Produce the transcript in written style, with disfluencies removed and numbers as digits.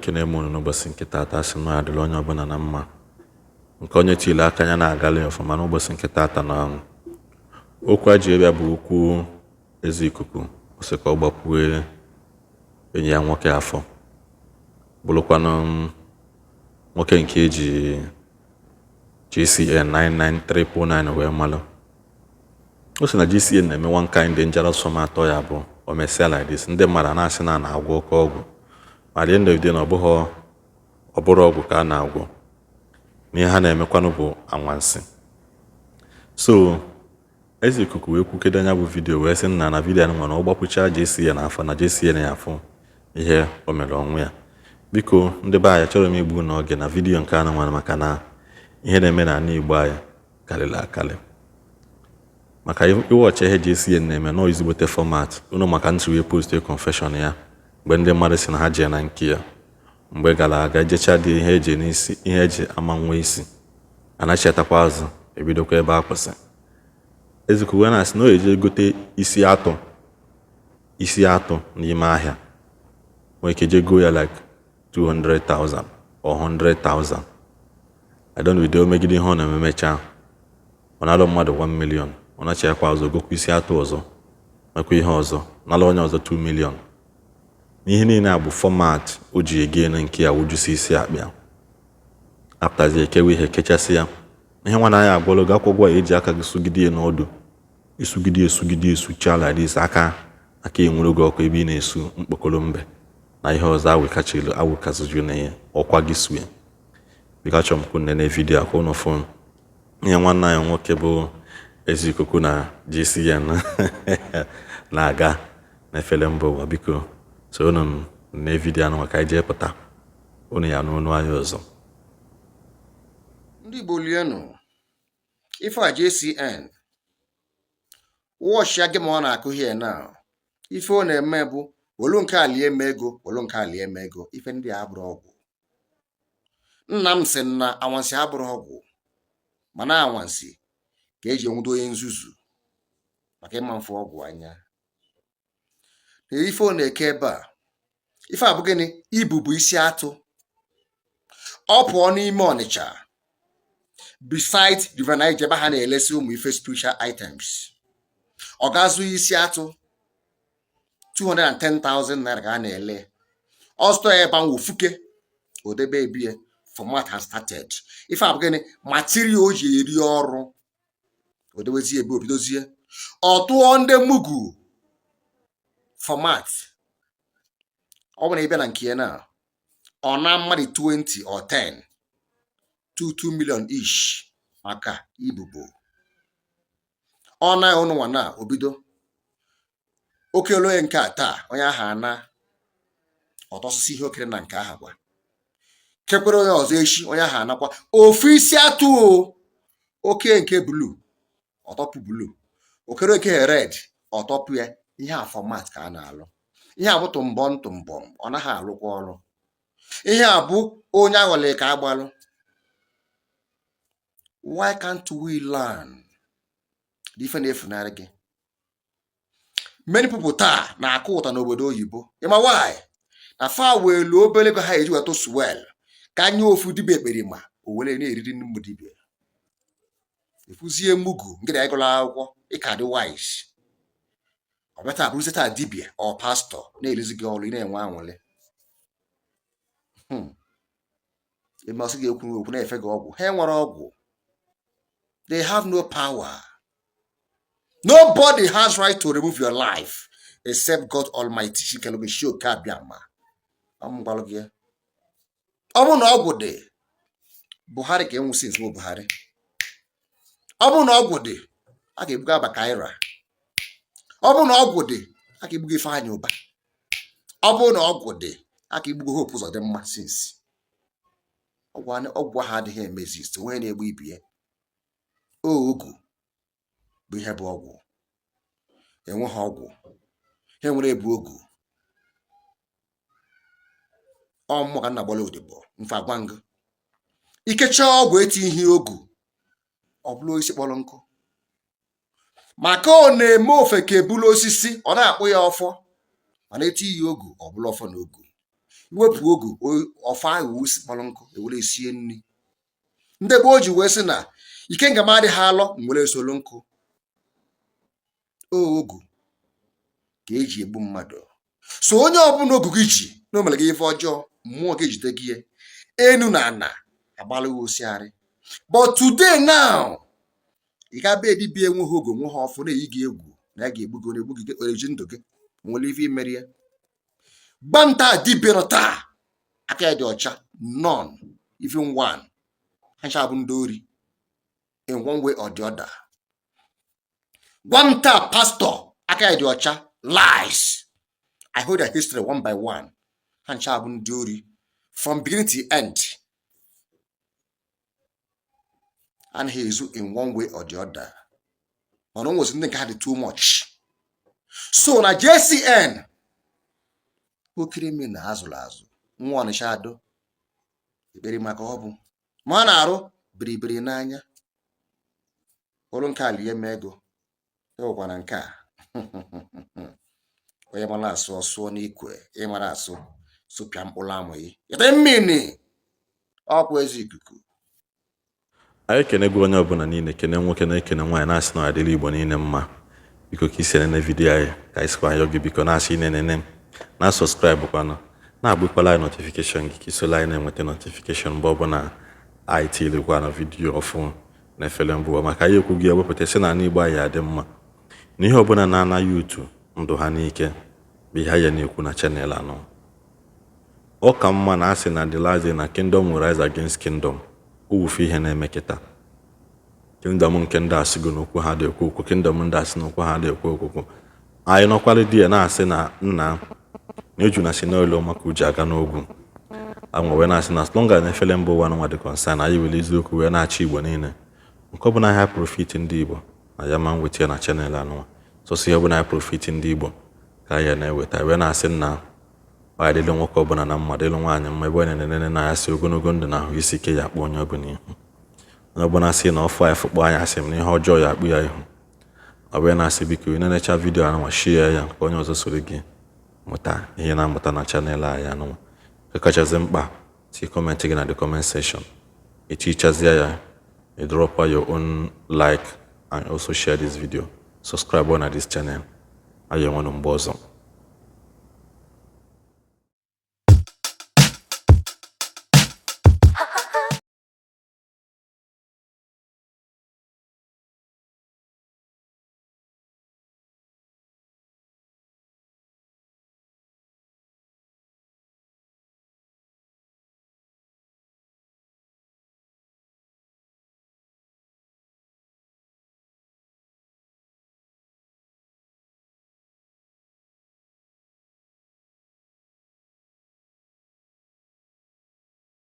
Ekene m unu n'ụbọchị nke taata. Asị m na ya dịrị onye ọbụla na mma, nke onye tiri aka ya na-agalị ọfụma n'ụbọchị nke taata. Na okwu a ji bịa bụ okwu Eze Ikuku. Ọ sị ka ọ gbakwue enyi ya nwoke afọ, bụrụkwanụ nwoke nke eji JCN 99399 wee malụ. O sị na JCN na-eme one kind dangerous format ya bụ o mesịa like this, ndị mmadụ a na-asị na a na-agwọ oke ọgwụ, ma at the end of the day na ọ bụghị, ọ bụrụ ọgwụ ka a na-agwọ, na ihe ha na-emekwanụ bụ anwansi. So Eze Ikuku wee kwukede anya bụ video, wee sị nna na video anụnwa na ọ gbapụcha JCN afọ, na JCN ya afụ ihe o mere onwe ya. Biko, ndị be anyị, chọrọ m igbu n'oge na video nke anụnwa, maka na ihe na-eme n'ala Igbo anyị karịrị akarị, maka iwọchị ihe JCN na-eme nọọ ezigbote format unu, maka ntị wee post confession ya mgbe ndị mmadụ si na ha jee na nke ya mgbe gara aga, ejecha dị ihe eji n'isi, ihe eji ama nwa isi, anachiatakwa azụ, ebidokwa ebe a kwụsị. Eze Ikuku wee na-asị na o eje gote isi atụ, isi atụ n'ime ahịa, nwere ike je go ya like 200,000 or 100,000, I don't know. Megide ihe ọ na-ememecha, ọ nalụ mmadụ 1 million, ọ nachiakwa azụ, gokwa isi atụ ọzọ, mekwa ihe ọzọ, nala onye ọzọ 2 million. N'ihe niile a bụ format o ji ege nke ya wujusi isi akpịa, apụtazi ekewa ihe, kechasị ya. Ihe nwa na ya agwọlụ gị akwụkwọ ya, eji aka gị sugide ya n'ọdụ, isugide, esugide, esucha like this, aka aka enwere gị ọkụ ebe ị na-esu mkpokoro mbe na ihe ọzọ awụkachiri awụkaziju na ihe ọkwa gị sue. Biko, achọrọ m ka unu nene video a ka unu fụ ihe nwanne anyị nwoke bụ Eze Ikuku na JCN na-aga n'efere mba ụwa. Biko, so unu nene video anụ ka anyị jee pụta unu ya n'onu anyị ọzọ. Ndị Igbo, lienụ ife a. JCN, wọchịa gị ma ọ na-akụ here now. Ife ọ na-eme bụ welu nke a lie m ego, welu nke a lie m ego. Ife ndị a abụrụ ọgwụ. Nna m sị na anwansi abụrụ ọgwụ, mana anwansi ka eji enwudo onye nzuzu maka ịma mfe ọgwụ anya na ife ọ na-eke ebe a. Ife a bụ gịnị? Ibu bụ isi atụ. Ọ pụọ n'ime Ọnịcha, beside River Niger, ebe ha na-elesi ụmụ ife spiritual items, ọ ga-azụ isi atụ 210,000 naira ka a na-ele. Ọ zụta ya ebe ahụ, ofuke odebe ebie. Format has started. Ife a bụ gịnị? Material o ji eri ọrụ. Odebezi ebe, obidozie, ọ tụọ ndị mugu format. Ọ bụ na ịbịa na nke ya na ọ na mmadụ 20 or 10, 2 2 million each maka ibubo. Ọ na ụnụnwa na obido okele onye nke a taa, onye ahụ ana ọtọsịsị ihe okere na nke ahụ gwa kekwere onye ọzọ echi, onye ahụ anakwa ofu isi atụ. O oke nke blue, ọtọpụ blue, okere oke red, ọtọpụ ya. Ihe a format ka a na-alụ. Ihe a bụ tụmbọm tụmbọm, ọ naghị alụkwa ọrụ. Ihe a bụ onye aghọlị ka agbalụ. Why can't we learn? The ife na-efunarị gị, many people taa na-akụ ụta n'obodo oyibo. Ịma why? Na fa welu obere ego ha eji wetụ swell ka anya ofu dibịa ekperima, o were na-eriri ndị mmụ dibịa efuzie mugu nke na ịgụla akwụkwọ ịka dị wise. Ọ bịa taa, bụrụzie taa dibịa ọ pastọ na-elezi gị ọrụ, ị na-enwe anwụlị. Ime ọsị ga-ekwu okwu na-efe gị ọgwụ, ha enwere ọgwụ. They have no power. Nobody has right to remove your life except God Almighty. Chikelu gị shi oke abịa ma ọ gwalụ gị ya. Ọ bụrụ na ọgwụ dị, Buhari ka enwụ since bụ Buhari. Ọ bụrụ na ọgwụ dị, a ga-ebuga Abba Kyari. Ọ bụrụ na ọgwụ dị, a ga-egbuga Ifeanyị Ụba. Ọ bụrụ na ọgwụ dị, a ga-egbugo Hope Uzodimma since. Ọgwụ ọgwụ ahụ adịghị eme exist. Onye na-egbu ibi ya ogu bụ ihe bụ ọgwụ. Enweghị ọgwụ ha nwere ebu ogu. Ọ mmụọ ka nna gbara odibo mfe agwa ngụ ikecha ọgwụ eti ihe ogu, ọ bụrụ osisi kpọrọ nkụ, maka ọ na-eme ofe ka ebulu osisi, ọ na-akpụ ya ọfọ, mana eti ihe ogu, ọ bụrụ ọfọ na ogu. Iwepụ ogu, ọfọ ahụ osi kpọrọ nkụ ewere sie nri. Ndị gboo ji wee sị na ikenga m adịghị alọ nwere esolu nkụ. Ogu ka eji egbu mmadụ. So onye ọbụla ogu gị ji na o mere gị ife ọjọọ, mmụọ gị ejide gị, enu na ana agbalụghị osiarị. But today now, ị ga be dibịa enweghị ogu, nwe ha ọfụ na-eyi gị egwu na ya ga-egbu gị, na-egbu gị, eji ndụ gị nwere ife imeri ya. Gbanta dibịa nọ taa aka ya dị ọcha, none, even one. Ha ncha bụ ndị ori in one way or the other. Gwa m taa pastor aka ya dị ọcha, lies. I hold their history one by one. Ha ncha bụ ndị ori from beginning to end. Anaghị ezu in one way or the other, mana o nwezi ndị nke ha dị too much. So na JCN okirimi na azụrụ azụ nwa Ọnịsha Ado ekpere maka ọ bụ ma ọ na-arụ biribiri n'anya ọrụ nke a lie m ego ewekwana nke a. Onye mara asụ ọsụọ n'ikwe, ịmara asụ sụpịa mkpụrụ amụ yi ite mmiri ọkwa ezi ikuku. Anyị ekenego onye ọbụla niile, kene nwoke na ekene nwaanyị, na-asị na ọ dịrị Igbo niile mma. Biko, ka isi enene video anyị, ka anyị sikwa ayọ gị, biko, na-asị inenene na subscribe kwanụ, na-agbakwala anyị notification gị, ka isola anyị na-enweta notification mgbe ọbụla anyị tilikwa na video ọfụ na efere mbụ ụwa. Maka anyị ekwu gị ewepụta sị na ala Igbo anyị adị mma na ihe ọbụla na-anaghị utu ndụ ha n'ike bụ ihe anyị na-ekwu na channel anọ. Ọ ka mma na asị na the last day na kingdom will rise against kingdom. Owufe ihe na-eme kịta, kingdom nke ndị asịgo n'okwu ha dị ekwu okwu, kingdom ndị asị n'okwu ha dị ekwu okwukwu. Anyị nọkwara di ya na-asị na nna na eju na si n'elu maka uji aga n'ogwu anwa wee na-asị na as long as na efere mba ụwa nwa dị concern, anyị were eziokwu wee na-achị Igbo niile. Nke ọ bụla ahịa profit ndị Igbo na ya ma nweta ya na channel anụnwa. Sọsọ ihe ọbụla ahịa profit ndị Igbo ka anyị na-eweta, wee na-asị nna ọ ya dịrị nwoke ọbụla na mma, dịrị nwaanyị mma. Ebe onye na-enene na ya si ogologo ndụ na ahụ isi ike ya akpọ onye ọbụla ihu. Onye ọbụla sị na ọfụ anyị fụkpọ anya, asị m na ihe ọjọọ ya akpụ ya ihu. Ọ wee na-asị, biko, ị na-enecha video anụnwa, share ya ka onye ọzọ soro gị mụta ihe na-amụta na channel anyị anụnwa. Nke kachasị mkpa, tii comment gị na the comment section. Etichazie ya, ị drop your own like and also share this video, subscribe na this channel. Anyị enwenụ mgbe ọzọ.